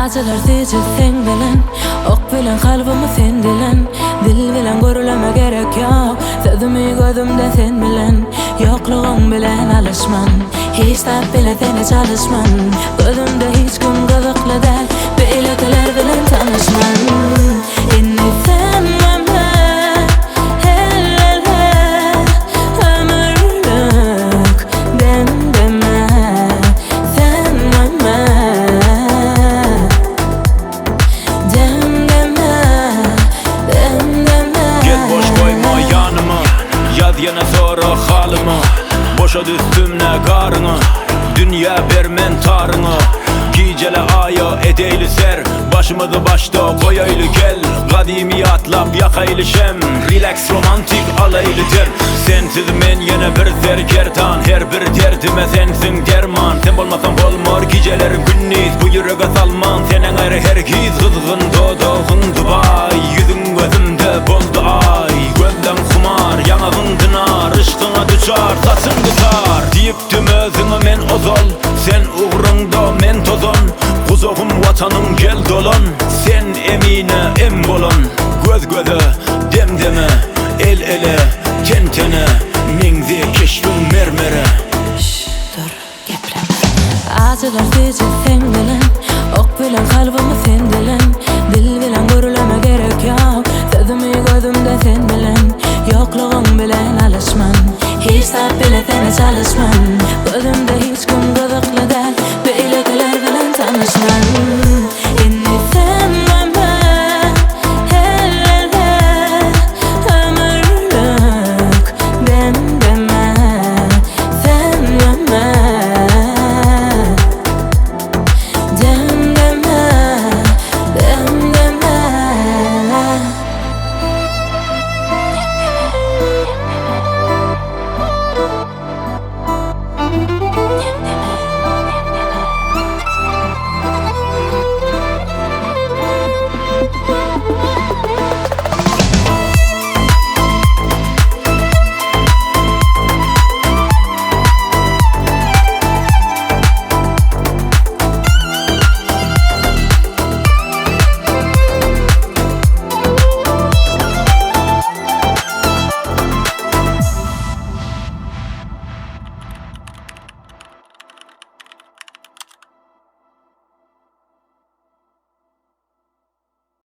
Acylar süýji seň bilen Ok bilen kalbymy sen dilen Dil bilen gürleme gerek ýok Sözümi gözümde sen bilen Ýoklugyň bilen alyşman Hiç zat bile seni çalyşman Gözümde hiç kim gyzykly däl Beýlekiler bilen tanyşman Indi sen we men El-ele Ömürlik dem-deme Sen we men Dem-deme Dem-deme Gel boş goýma ýanymy Ýaz ýene sora halymy Boşat üstümne garyňy Dünýä bermen taryňy Gijele aýa edeýli ser Başymyzy başda goýaýly gel Gadymy ýatlap ýakaýly şem Relax romantik alaýly dem Sensiz men ýene bir serkerdan Her bir derdime sensiň derman Sen bolmasaň bolmar gijeler gündiz Bu ýürege salman senen aýry hergiz Gyzgyn dodagyň Dubaý Ýüzüň gözümde boldy aý Gözleň humar ýaňagyň dinar Yşkyňa duçar saçyň dutar Diýipdim özüňe men ozal Sen ugruňda men tozan Guzagym watanym gel dolan Sen emine em bolan Göz göze dem deme El ele ten tene Meňze keşbiň mermere. Şşş dur gepleme. Acylar süýji seň bilen Ok bilen kalbymy sen dilen Dil bilen gürleme gerek ýok Sözümi gözümde sen bilen Ýoklugyň bilen alyşman Hiç zat bile seni çalyşman.